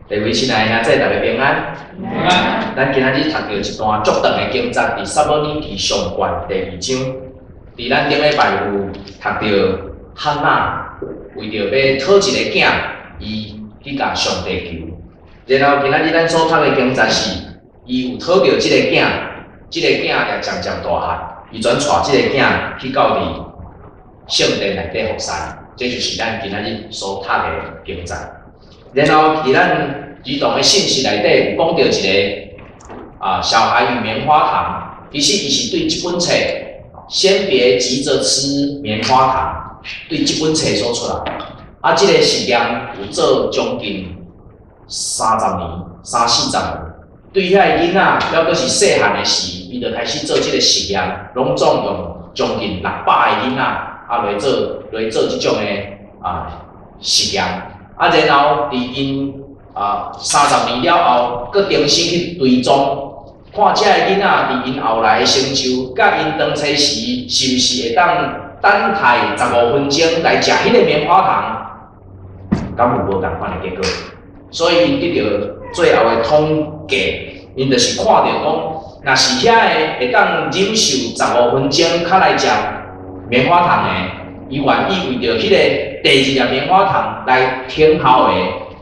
各位親愛的兄弟，大家平安。平安。咱今仔日讀著一段足長的經節，佇撒母耳記上卷第二章。佇咱頂禮拜有讀著哈拿為著欲討一个囝，伊去共上帝求。然後今仔日咱所讀的經節是，伊有討著這個囝，這個囝也漸漸大漢，伊轉帶這个囝去到佇聖殿內底服侍。這就是咱今仔日所讀的經節。然後佇咱兒童的信息內底有講著一个啊，小孩與棉花糖，其實伊是對這本冊，先別急著吃棉花糖，對這本冊所出來。啊，這个實驗有做將近30年、三四十年，對遐个囡仔，猶閣是細漢的時，伊就開始做這个實驗，攏總用將近600个囡仔啊來做這種的啊實驗。啊，然後佇𪜶啊30年了後，閣重新去追蹤，看這个囡仔佇𪜶後來的成就，佮𪜶當初時是毋是會當等待15分鐘來食彼个棉花糖，敢有無仝款的結果？所以𪜶得著最後的統計，𪜶就是看著講，若是遐个會當忍受十五分鐘較來食棉花糖的，伊願意為著彼个第二粒棉花糖來等候的，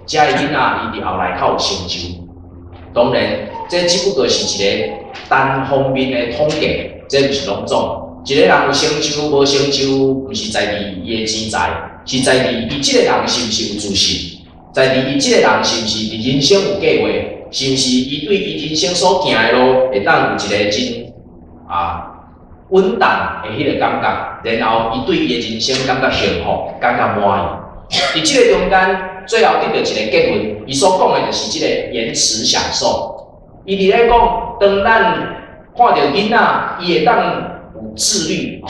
這个囡仔伊佇後來較有成就。當然，這只不過是一个單方面的統計，這毋是攏總。一个人有成就無成就，毋是在佇伊的錢財，是在佇伊這个人是毋是有自信，在佇伊這个人是毋是佇人生有計劃，是毋是伊對伊人生所行的路會當有一个真啊穩當的彼个感覺，然後伊對伊的人生感覺幸福，感覺滿意。佇這个中間，最後得著一个結論，伊所講的就是這个延遲享受。伊佇咧講，當咱看著囡仔，伊會當有自律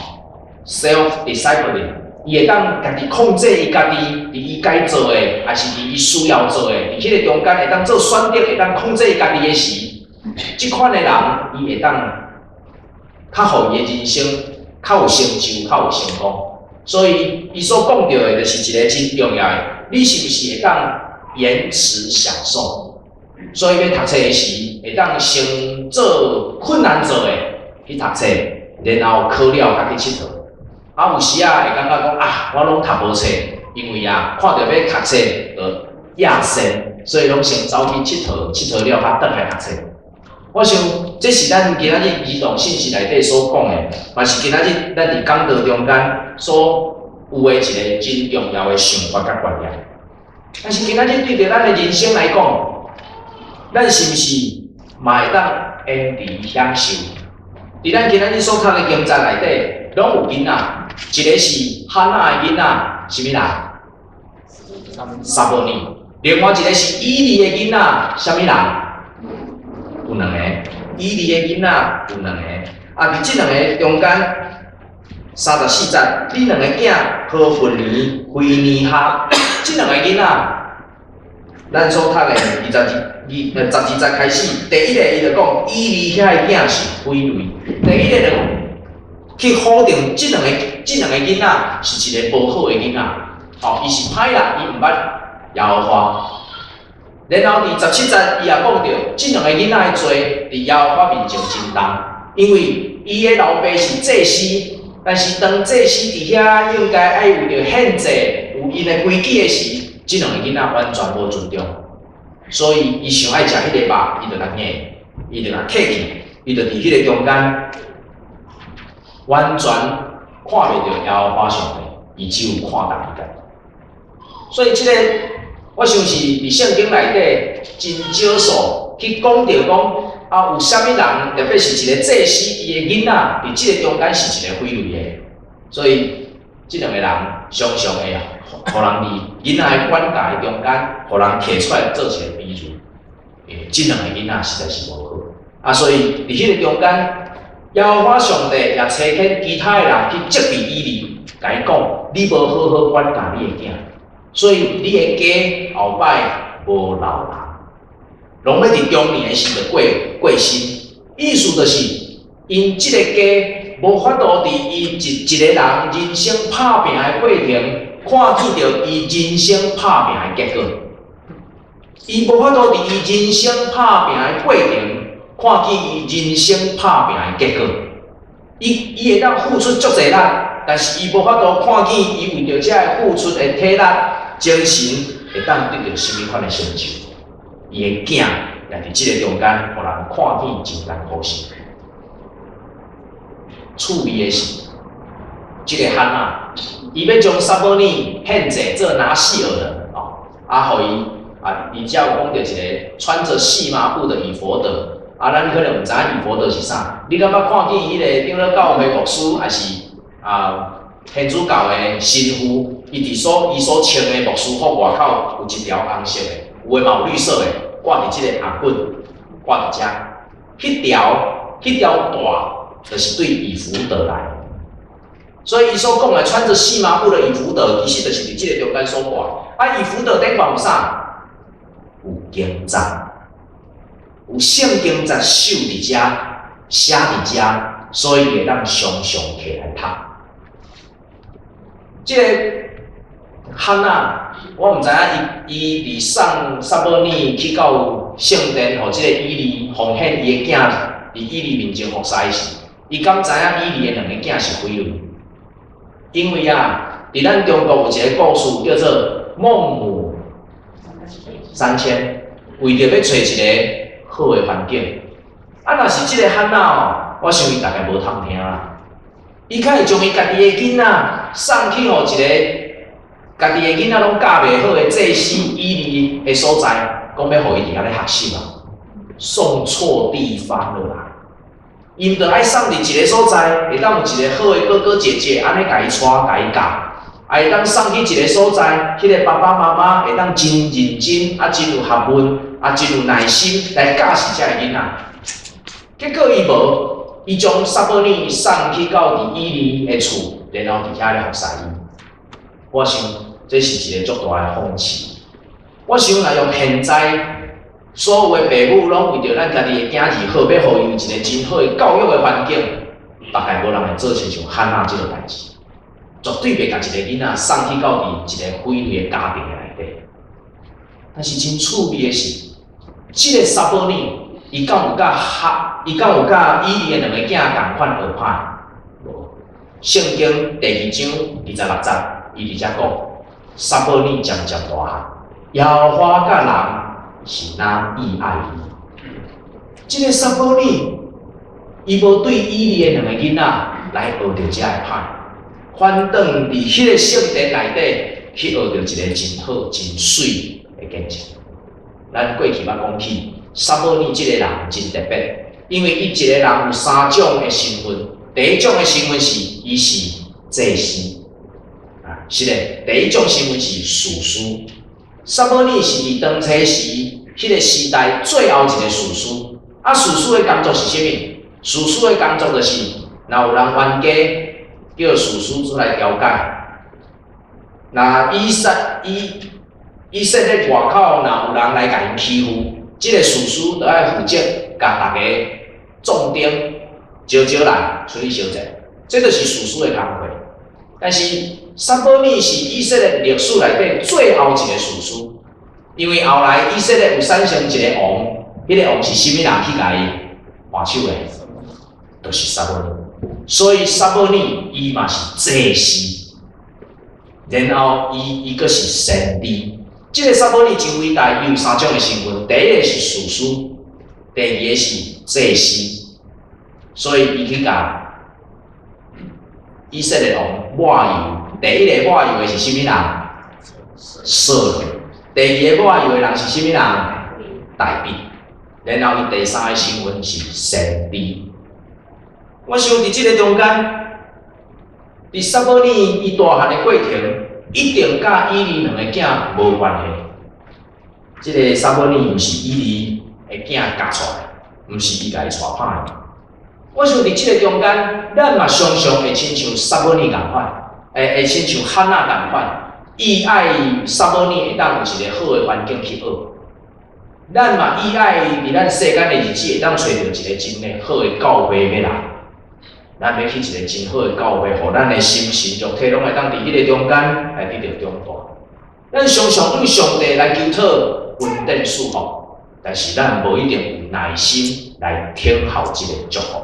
，self discipline，伊會當家己控制伊家己，佇伊該做的，抑是佇伊需要做的，佇彼个中間會當做選擇，會當控制伊家己的時，這款的人，伊會當較予伊的人生較有成就，較有成功。所以，伊所講著的就是一个真重要的，你是毋是會當延遲享受？所以欲讀冊的時，會當先做困難做的去讀冊，然後考了才去𨑨迌。啊，有時仔會感覺講啊，我攏讀無冊，因為啊，看著欲讀冊就厭神，所以攏先走去𨑨迌，𨑨迌了才轉來讀冊。我想，這是咱今仔日兒童信息內底所講的，嘛是今仔日咱佇講道中間所有的一个真重要的想法佮觀念。但是今仔日對著咱的人生來講，咱是毋是嘛會當延遲享受？佇咱今仔日所讀的經節內底，攏有囡仔，一个是哈拿的囡仔，啥物人？撒母耳。另外一个是以利的囡仔，啥物人？有兩个，以利的囡仔有兩个。啊，佇這兩个中間，34節，你兩个囝何弗尼、非尼哈，這兩个囡仔，咱所讀的22、12節開始，第一个伊就講，以利遐个囝是匪類，第一個就去否定這兩个囡仔是一个無好的囡仔，吼，伊是歹人，伊毋捌耶和華。然後佇17節，伊也講著，這兩个囡仔的罪佇耶和華面前真重，因為伊的老爸是祭司，但是當祭司佇遐應該愛為著獻祭有𪜶的規矩的時，這兩个囡仔完全無尊重，所以伊想愛食彼个肉，伊就共捏，伊就共客去，伊就佇彼个中間完全看袂著耶和華上帝，伊只有看重伊家己。所以這个我想是佇聖經內底真少數去講著講啊，有啥物人，特別是一个祭司，伊的囡仔佇這个中間是一個匪類的，所以這兩个人常常會啊，予人佇囡仔的管教的中間，予人提出來做一个比喻。這兩個囡仔實在是無好啊，所以佇彼個中間，耶和華上帝也差遣其他的人去責備以利，共伊講：你無好好管教你的囝，所以你的家後擺無留人，攏欲佇中年的時就過身。意思就是，𪜶這个家無法度佇伊一一个人人生拍拚的過程，看見著伊人生拍拚的結果。伊無法度佇伊人生拍拚的過程，看見伊人生拍拚的結果。伊會當付出足濟力，但是伊無法度看見伊為著這个付出的體力、精神，會當得著啥物款的成就。伊的囝也佇這个中間，予人看見真艱苦心。趣味的是，這个漢娜，伊欲將撒母耳獻祭做拿細耳人哦，啊，予伊啊，而且有講著一个穿著細麻布的以弗得，啊，咱可能毋知影以弗得是啥。你敢捌看見彼个長老教會牧師，抑是啊天主教的神父，伊所穿的牧師服外口有一條紅色的，有的嘛有綠色的，掛佇這个頷頸，掛佇遮。彼條帶，就是對以弗得來。所以伊所講的穿著細麻布的以弗得，其實就是佇這個中間所掛。啊，以弗得頂懸有啥？有經節，有聖經節繡佇遮，寫佇遮，所以會當常常提來讀。這个漢娜，我毋知影伊佇送撒母耳去到聖殿，予這個以利奉獻伊的囝佇以利面前服侍時，伊敢知影以利的兩个囝是匪類？因為啊，佇咱中國有一个故事叫做孟母三遷，為著欲揣一个好的環境。啊，若是這个漢娜哦，我想伊大概無通聽啦。伊較會將伊家己的囡仔送去予一个家己的囡仔攏教袂好的祭司以利的所在，講欲予伊佇遐咧學習啊，送錯地方了啦。𪜶著愛送佇一个所在，會當有一个好的哥哥姐姐，按呢共伊帶、共伊教，也會當送去一个所在，彼个爸爸媽媽會當真認真，啊，真有學問，啊，真有耐心來教示這个囡仔。結果伊無，伊將撒母耳送去到佇以利的厝，然後佇遐咧服侍伊。我想這是一个足大的諷刺。我想若用現在所有的爸母攏為著咱家己的囝兒好，欲予伊有一个真好的教育的環境，大概無人會做親像漢娜這个代誌，絕對袂共一个囡仔送去到佇一个匪類的家庭的內底。但是真趣味的是，這个撒母耳，伊敢有佮以利的兩个囝仝款學歹？無。聖經第二章26節，伊佇遮講，撒母耳漸漸大漢，耶和華佮人是若意愛伊。這个撒母耳，伊無對以利的兩个囡仔來學著這个歹，反轉佇彼个聖殿內底去學著一个真好、真媠的見證。咱過去捌講起，撒母耳這个人真特別，因為伊一个人有三種的身份。第一種的身份是，伊是祭司，啊，是的。第一種身份是士師。撒母耳是佇當初時彼个時代最後一个士師。啊，士師的工作是啥物？士師的工作就是，若有人冤家，叫士師出來調解。若以色列外口若有人來共𪜶欺負，這个士師就愛負責共逐家壯丁招招來出去相戰，這就是士師的工課。但是撒母耳是以色列歷史內底最後一个士師，因為後來以色列有產生一个王，彼个王是啥物人去共伊換手的？就是撒母耳。所以撒母耳伊嘛是祭司，然後伊閣是先知。這个撒母耳真偉大，伊有三種的身份：第一个是士師，第二个是祭司。所以伊去共以色列王抹油，第一个抹油的是啥物人？掃羅。第二个抹油的人是啥物人？大衛。然後伊第三个身份是先知。我想佇這个中間，佇撒母耳伊大漢的過程，一定佮以利兩个囝無關係。這个撒母耳毋是以利的囝教出來，毋是伊共伊帶歹的。我想佇這个中間，咱嘛常常會親像撒母耳仝款，會親像漢娜仝款，伊愛撒母耳會當有一個好的環境去學。咱嘛伊愛佇咱世間的日子會當揣著一个真的好的教會欲來。咱欲去一个真好的教會，予咱的心神肉體攏會當佇彼个中間來得著長大。咱常常對上帝來求討，恩典賜福，但是咱無一定有耐心來等候這个祝福。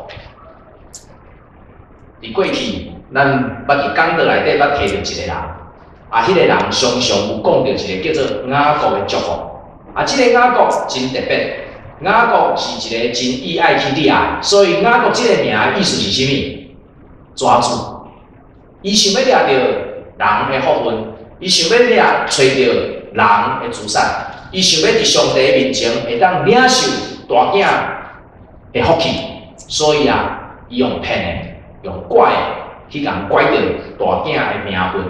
佇過去，咱捌佇講道內底捌提著一个人，啊，彼個人常常有講著一个叫做雅各的祝福。啊，這个雅各真特別，雅各是一个真意愛去掠的，所以雅各這个名的意思是啥物？抓住。伊想欲掠著人的福分，伊想欲掠揣著人的資產，伊想欲佇上帝面前會當領受大囝的福氣，所以啊，伊用騙的，用拐的去共拐著大囝的名分，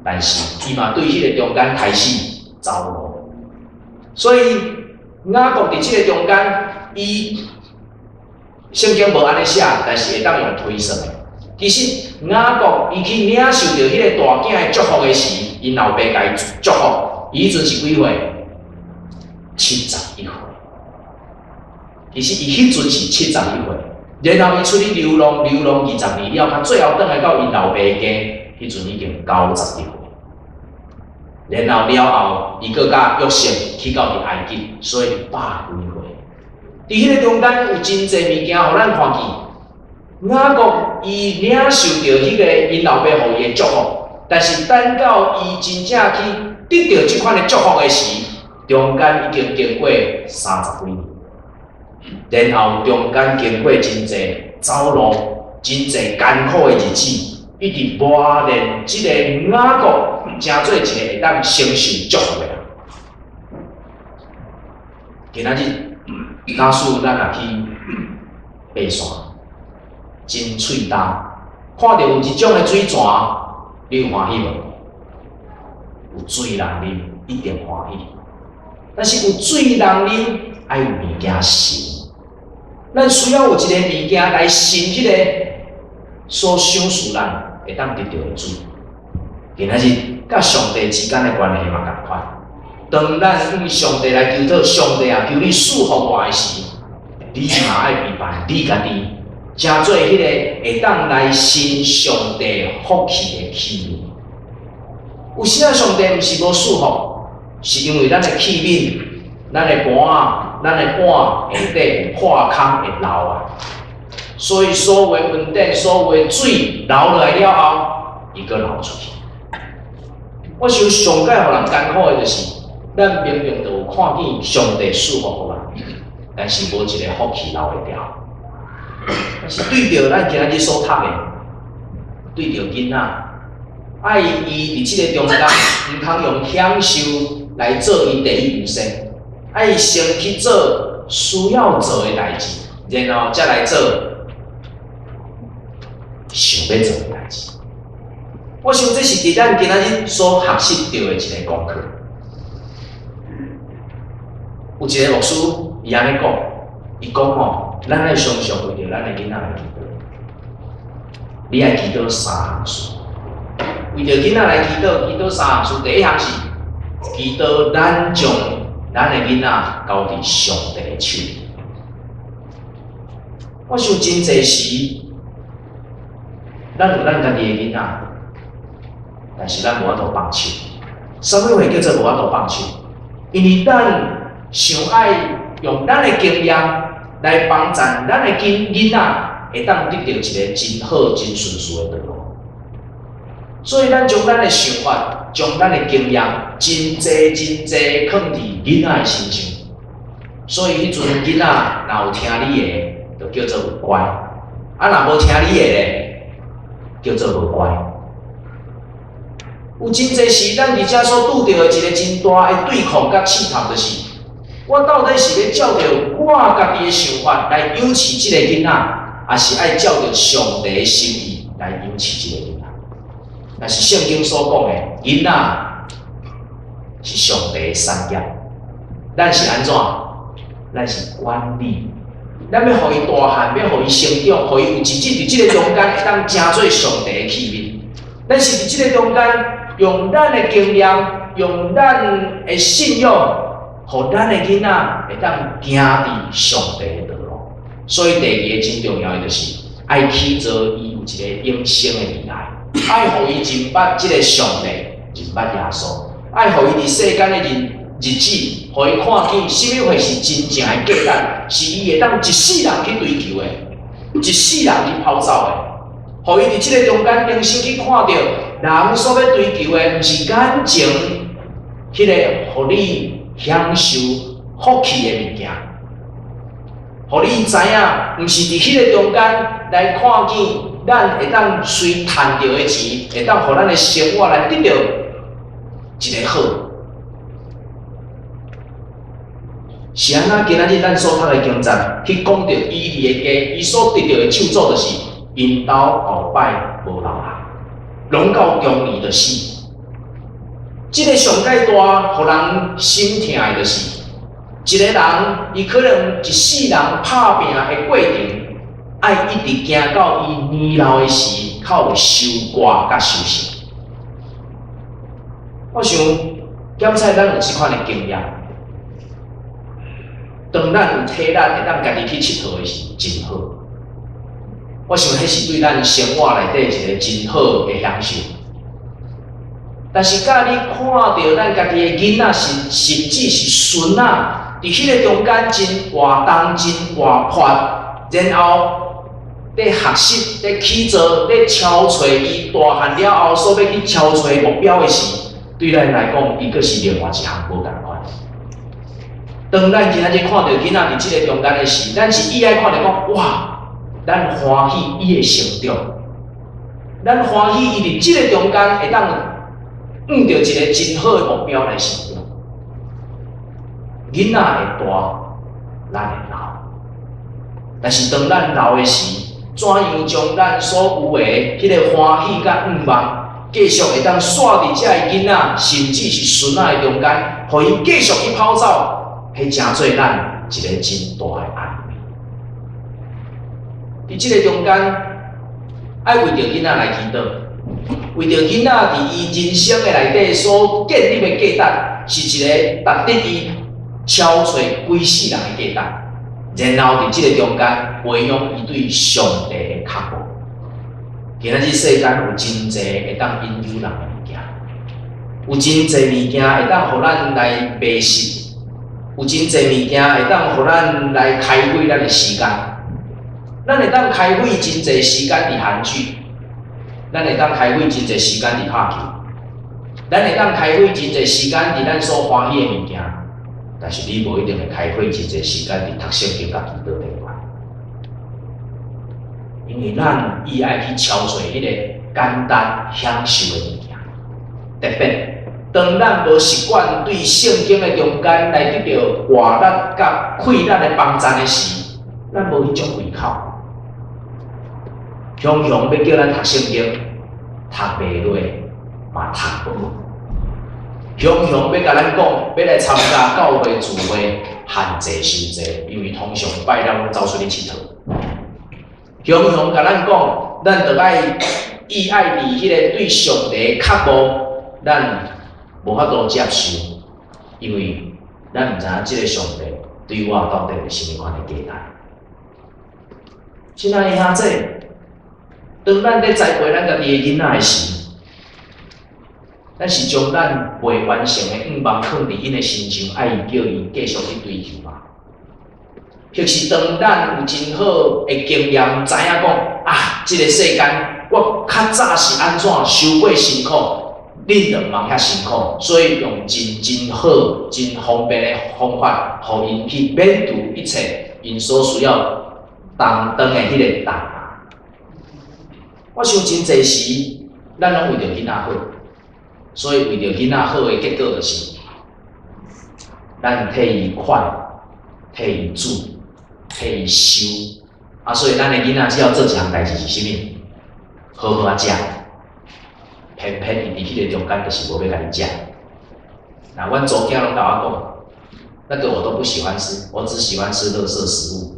但是伊嘛對彼个中間開始走路。所以雅各佇這个中間，伊聖經無按呢寫，但是會當用推算的。其實雅各伊去領受著彼个大囝的祝福的時，𪜶老爸共伊祝福，伊彼陣是幾歲？71歲。其實伊彼陣是七十一歲，然後伊出去流浪，流浪20年了，較最後轉來到𪜶老爸家，彼陣已經91歲。然後了後，伊閣佮約瑟去到佇埃及，所以百幾歲。佇彼个中間有真濟物件，予咱看見。雅各伊領受著彼个𪜶老爸予伊的祝福，但是等到伊真正去得著這款的祝福的時，中間已經經過三十幾年，然後中間經過真濟走路、真濟艱苦的日子，一直磨練這个雅各，成做一個會當承受祝福的人。今仔日，假使咱若去爬山，真喙焦，看著有一種的水泉，你有歡喜無？有水通啉，一定歡喜。但是有水通啉，愛有物件盛。咱需要有一個物件來盛彼个所賞賜咱會當得著的水。今仔日佮上帝之間的關係嘛仝款。當咱向上帝來求討，上帝啊，求你賜福我的時，你嘛愛預備你家己，成做彼個會當來盛上帝福氣的器皿。有時仔上帝毋是無賜福，是因為咱的器皿、咱的盤仔、咱的碗下底有破空會漏啊。所以所有恩典、所有水流落來了後，伊閣流出去。我想上蓋予人艱苦的就是，咱明明就有看見上帝賜福予咱，但是無一个福氣留會牢。但是對著咱今仔日所讀的，對著囡仔，愛伊佇這个中間，毋通用享受來做伊第一優先，愛先去做需要做的代誌，然後才來做想欲做的代誌。我想這是佇咱今仔日所學習著的一个功課。有一个牧師，伊按呢講，伊講吼，咱愛常常為著咱的囡仔來祈禱。你愛祈禱三項事，為著囡仔來祈禱，祈禱三項事。第一項是祈禱咱將咱的囡仔交佇上帝的手。我想真濟時，咱有咱家己的囡仔，但是咱無法度放手。啥物話叫做無法度放手？因為咱想愛用咱的經驗來幫助咱的囡仔，會當得著一个真好、真順遂的道路。所以咱將咱的想法、將咱的經驗，真濟真濟囥佇囡仔的身上。所以彼陣囡仔若有聽你的，就叫做有乖；啊，若無聽你的咧，叫做無乖。有真濟時，咱佇遮所拄著的一个真大的對抗佮試探，就是我到底是欲照著我家己的想法來養飼這个囡仔，抑是愛照著上帝的心意來養飼這个囡仔？但是聖經所講的，囡仔是上帝的產業，咱是按怎？咱是管理，咱欲予伊大漢，欲予伊成長，予伊有一日佇這个中間會當成做上帝的器皿。咱是佇這個中間，用咱的經驗，用咱的信仰，予咱的囡仔會當行佇上帝的道路。所以第二个真重要的就是，愛去做伊有一个永生的未來，愛予伊認捌這个上帝，認捌耶穌，愛予伊佇世間的人日子，予伊看見啥物貨是真正的價值，是伊會當一世人去追求的，一世人去跑走的。予伊佇這個中間重新去看著，人所欲追求的，毋是眼前彼個予你享受福氣的物件，予你知影，毋是佇彼個中間來看見，咱會當隨趁著的錢，會當予咱的生活來得著一个好。是按怎？今仔日咱所讀的經節去講著以利的家，伊所得著的咒詛就是𪜶兜後擺無老人，攏到中年就死。這个上蓋大，予人心疼的就是，一个人伊可能一世人拍拚的過程，愛一直行到伊年老的時，較有收割佮收成。我想，檢採咱有這款的經驗。當咱有體力會當家己去𨑨迌的時，真好。我想，彼是對咱生活內底一个真好的享受。但是，佮你看著咱家己的囡仔，甚至是孫仔，佇彼个中間真活動、真活潑，然後咧學習、咧起做、咧超揣伊大漢了後所欲去超揣目標的時，對咱來講，伊閣是另外一項無仝款。當咱今仔日看著囡仔佇這个中間的時，咱是意愛看著講，哇，咱歡喜伊的成長，咱歡喜伊佇這个中間會當向著一个真好的目標來成長。囡仔會大，咱會老，但是當咱老的時，怎樣將咱所有的彼個歡喜佮願望，繼續會當紲佇這个囡仔，甚至是孫仔的中間，予伊繼續去跑走，彼成做咱一个真大的安慰。佇這个中間，愛為著囡仔來祈禱，為著囡仔佇伊人生的內底所建立的價值，是一个值得伊超揣規世人的價值。然後佇這个中間培養伊對上帝的渴慕。今仔日世間有真濟會當引誘人的物件，有真濟物件會當予咱來迷失，有真濟物件會當予咱來開費咱的時間。咱會當開費真濟時間佇韓劇，咱會當開費真濟時間佇拍球，咱會當開費真濟時間佇咱所歡喜的物件，但是你無一定會開費真濟時間佇讀聖經佮祈禱頂懸，因為咱伊愛去超揣彼個簡單享受的物件，特別當咱無習慣對聖經的中間來得著活力佮氣力的幫贊的時，咱無彼種胃口。雄雄欲叫咱讀聖經，讀袂落嘛讀無。雄雄欲共咱講，欲來參加教會聚會，限濟傷濟，因為通常拜六攏走出去𨑨迌。雄雄共咱講，咱著愛意愛佇彼个對上帝的渴慕，咱無法度接受，因為咱毋知影這个上帝對我到底有啥物款的價值。親愛的兄弟，當咱咧栽培咱家己的囡仔的時，咱是將咱未完成的願望囥佇𪜶的身上，愛伊叫伊繼續去追求嗎？或是當咱有真好的經驗，知影講啊，這个世間我較早是按怎受過辛苦，恁就毋通遐辛苦，所以用真真好、真方便的方法，予𪜶去免除一切𪜶所需要擔當的彼个重擔。我想真濟時，咱攏為著囡仔好，所以為著囡仔好的結果就是，咱替伊款、替伊煮、替伊收，啊，所以咱的囡仔只要做一項代誌是啥物？好好仔食，偏偏伊佇彼個中間就是無欲共你食。那阮查某囝攏共我講，那個我都不喜歡吃，我只喜歡吃垃圾食物。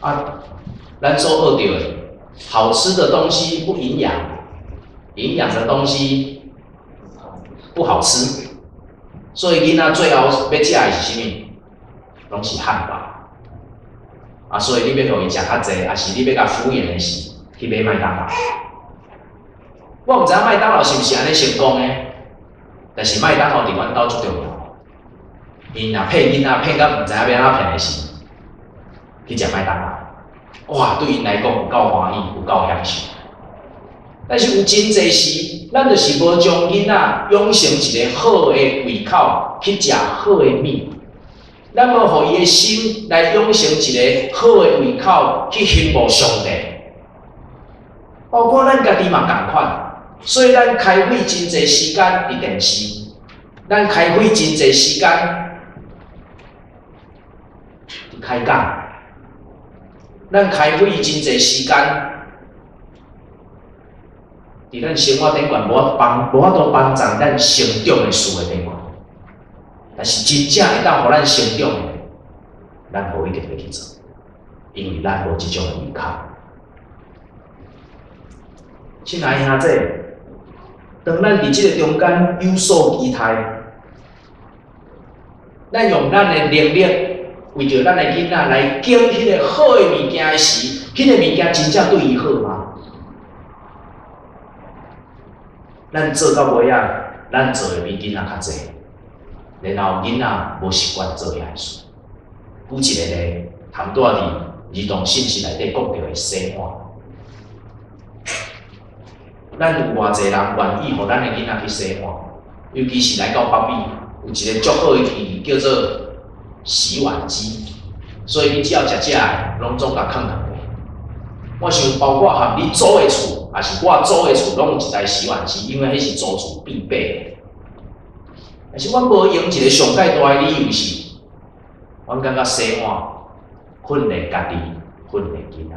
啊，咱所學著的，好吃的東西不營養，營養的東西不好吃，所以囡仔最後欲食的是啥物？攏是漢堡。啊，所以你欲予伊食較濟，抑是你欲共敷衍的時，去買麥當勞。我毋知影麥當勞是毋是按呢成功的，但是麥當勞佇阮兜足重要。𪜶若騙囡仔騙甲毋知影欲按怎騙的時，去食麥當勞，哇，對𪜶來講有夠歡喜，有夠享受。但是有真濟時，咱就是無將囡仔養成一个好的胃口去食好的物，咱無予伊的心來養成一个好的胃口去欣慕上帝。包括咱家己嘛仝款，所以咱開費真濟時間佇電視，咱開費真濟時間佇開講，咱開費真濟時間佇咱生活頂懸無法度幫助咱成長的事的頂懸，但是真正會當予咱成長的，咱無一定欲去做，因為咱無這種的胃口。親愛兄弟，當咱佇這個中間有所期待，咱用咱的能力，為著咱的囡仔來揀彼个好的物件的時，彼个物件真正對伊好嗎？咱做到尾仔，咱做的比囡仔較濟，然後囡仔無習慣做遐个事。舉一个例，頭拄仔佇兒童信息內底講著的洗碗。咱有偌濟人願意予咱的囡仔去洗碗，尤其是來到北美，有一个足好的器具叫做洗碗機，所以你只要食食的，攏總共囥佇內。我想包括含你租的厝，抑是我租的厝，攏有一台洗碗機，因為彼是租厝必備的。但是阮無用一个上蓋大的理由是，阮感覺洗碗訓練家己，訓練囡仔。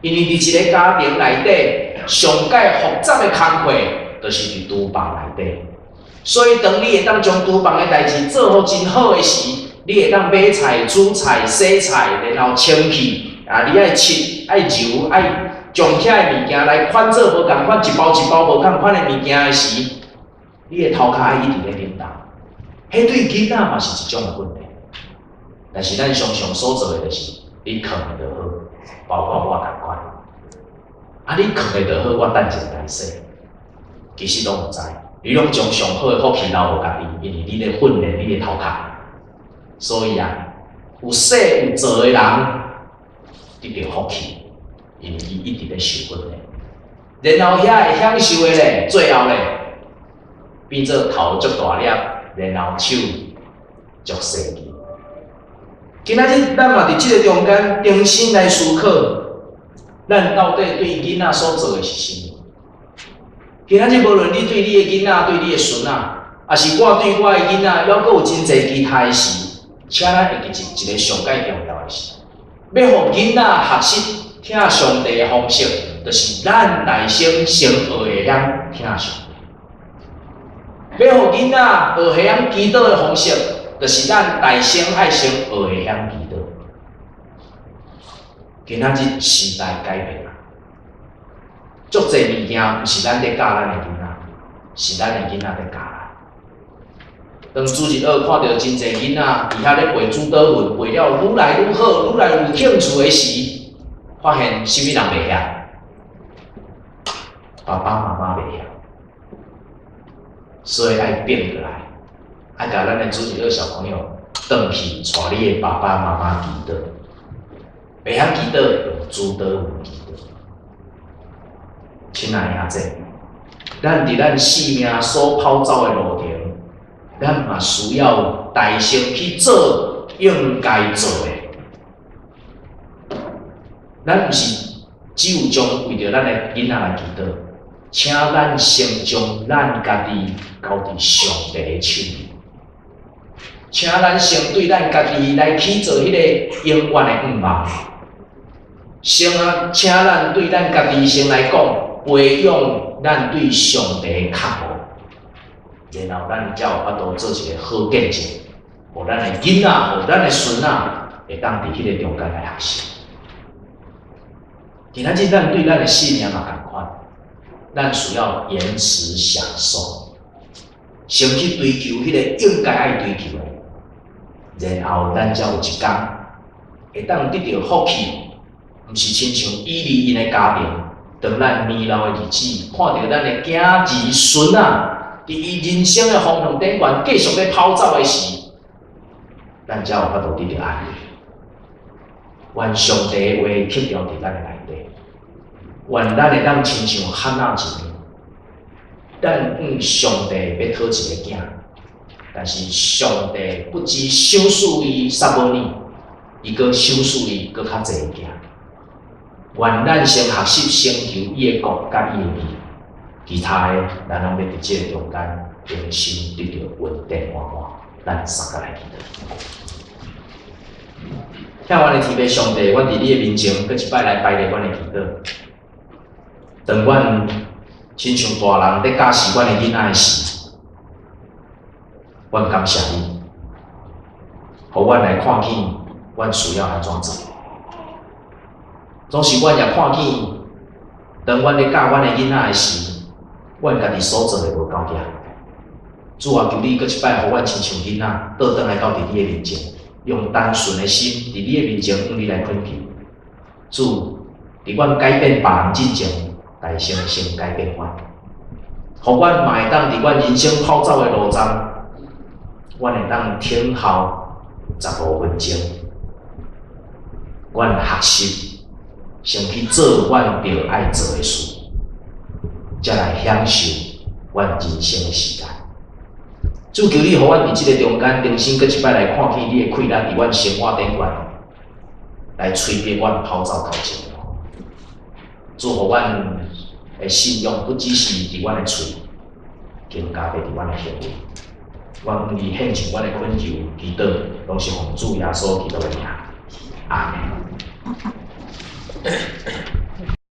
因為佇一个家庭內底，上蓋複雜的工課，就是佇廚房內底。所以，當你會當將廚房的代誌做予真好的時，你會當買菜、煮菜、洗菜，然後清氣，啊，你愛切、愛揉、愛將遐个物件來款做無仝款，一包一包無仝款的物件的時，你的頭殼愛一直咧振動。彼對囡仔嘛是一種的訓練。但是咱常常所做的就是，你囥的就好，包括我仝款。啊，你囥的就好，我等一下來洗。其實攏毋知，你攏將上好的福氣留予家己，因為你咧訓練你的頭殼。所以啊，有洗有做的人得著福氣，因為伊一直咧受訓練。然後遐會享受的咧，最後咧變做頭足大粒，然後手足細膩。今仔日咱嘛佇這個中間重新來思考，咱到底對囡仔所做的是啥物？今仔日無論你對你的囡仔、對你的孫仔，抑是我對我的囡仔，猶閣有真濟期待時，請咱會記一個上蓋重要的事：欲予囡仔學習疼上帝的方式，就是咱內心先學會曉疼上帝。欲予囡仔學會曉祈禱的方式，就是咱內心愛先學會曉祈禱。今仔日時代改變啊，足濟物件毋是咱咧教咱的囡仔，是咱的囡仔咧教咱。當主日學看著真濟囡仔佇遐咧背主禱文，背了愈來愈好，愈來愈有興趣的時，發現啥物人袂曉？爸爸媽媽袂曉，所以愛變過來，愛共咱的主日學小朋友轉去帶你的爸爸媽媽祈禱，袂曉祈禱用主禱文祈禱。親愛的兄弟，咱佇咱性命所跑走的路程，咱嘛需要大聲去做應該做的。咱毋是只有將為著咱的囡仔來祈禱，請咱先將咱家己交佇上帝的手裡，請咱先對咱家己來去做彼個永遠的願望。先啊，請咱對咱家己先來講，培養咱對上帝的渴慕，然後咱才有法度做一個好見證，予咱的囡仔，予咱的孫仔，會當佇彼个中間來學習。今仔日咱對咱的性命嘛仝款，咱需要延遲享受，先去追求彼个應該愛追求的，然後咱才有一天會當得著福氣，毋是親像以利𪜶的家庭，當咱年老的日子，看著咱的囝兒孫仔，佇伊人生的方向頂懸繼續咧跑走的時，咱才有法度得著安慰。願上帝的話刻牢佇咱的內底，願咱會當親像哈拿一樣，咱向上帝欲討一个囝，但是上帝不只賞賜伊撒母耳，伊閣賞賜伊閣較濟的囝。願咱先學習成就伊的國佮伊的義，其他的咱攏欲佇這个中間重新得著穩定滿滿。咱三個來祈禱。疼阮的天父上帝，阮佇你的面前，閣一擺來排列阮的祈禱。當阮親像大人咧教示阮的囡仔的時，阮感謝你，予阮來看見阮需要按怎做。總是阮也看見，當阮咧教阮的囡仔的時，阮家己所做的無夠額。主啊，求你閣一擺予阮親像囡仔，倒轉來到佇你的面前，用單純的心佇你的面前向你來懇求。主，佇阮改變別人進前，代先先改變阮，予阮嘛會當佇阮人生跑走的路上，阮會當等候15分鐘，阮學習先去做阮著愛做的事，才來享受阮人生的時間。主，求你予阮佇這个中間，重新閣一擺來看見你的氣力佇阮生活頂懸，來催逼阮跑走頭前。主，予阮的信仰不只是佇阮的喙，更加欲佇阮的行為。阮向你獻上阮的懇求、祈禱，攏是奉主耶穌基督的名。阿門。